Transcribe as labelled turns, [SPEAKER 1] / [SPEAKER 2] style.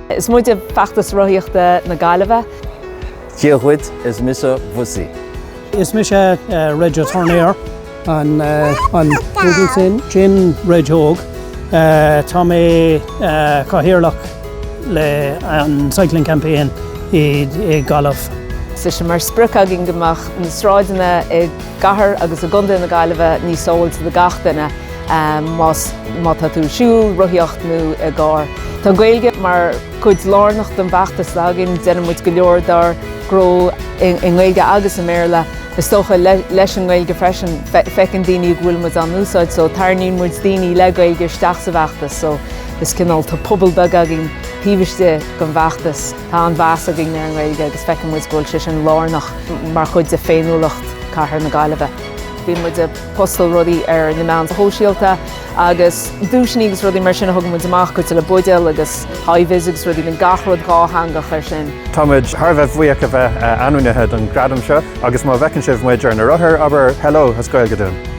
[SPEAKER 1] Is muide Feachtas Rothaíochta na Gaillimhe.
[SPEAKER 2] Dia dhuit, is mise Vusi.
[SPEAKER 3] Is mise Reg Ó Tornaoir, an Google sin, sin Reg Óg. Tá mé cathaoirleach le an Cycling Campaign i Gaillimh.
[SPEAKER 1] Tá sé mar sprioc againn go mbeadh na sráideanna i gcathair agus i gcontae na Gaillimhe níos sábháilte do gach duine más má tá tú ag siúl, rothaíocht nó i gcarr. Tá an Ghaeilge mar chuid lárnach den bhfeachtas againn, déanann muid go leor dár ngnó i nGaeilge agus i mBéarla. Is dócha leis an nGaeilge freisin, feiceann daoine go bhfuil muid á n-úsáid so tarraingíonn muid daoine le Gaeilge isteach sa bhfeachtas so is cineál tá pobal beag againn taobh istigh den bhfeachtas. Tá an-mheas againn ar an nGaeilge agus feiceann muid go bhfuil sé sin lárnach mar chuid de féiniúlacht cathair na Gaillimhe. Bíonn muid ag postáil rudaí ar na meáin shóisialta agus duaiseanna agus rudaí mar sin a thugann muid amach, cosúil le buidéal agus hi-vis agus rudaí, bíonn gach rud dhátheangach ar sin.
[SPEAKER 4] Tá muid thar a bheith buíoch a bheith ainmnithe don ghradam seo agus má bhfeiceann sibh muid ar na rothair, abair hello as Gaeilge dúinn.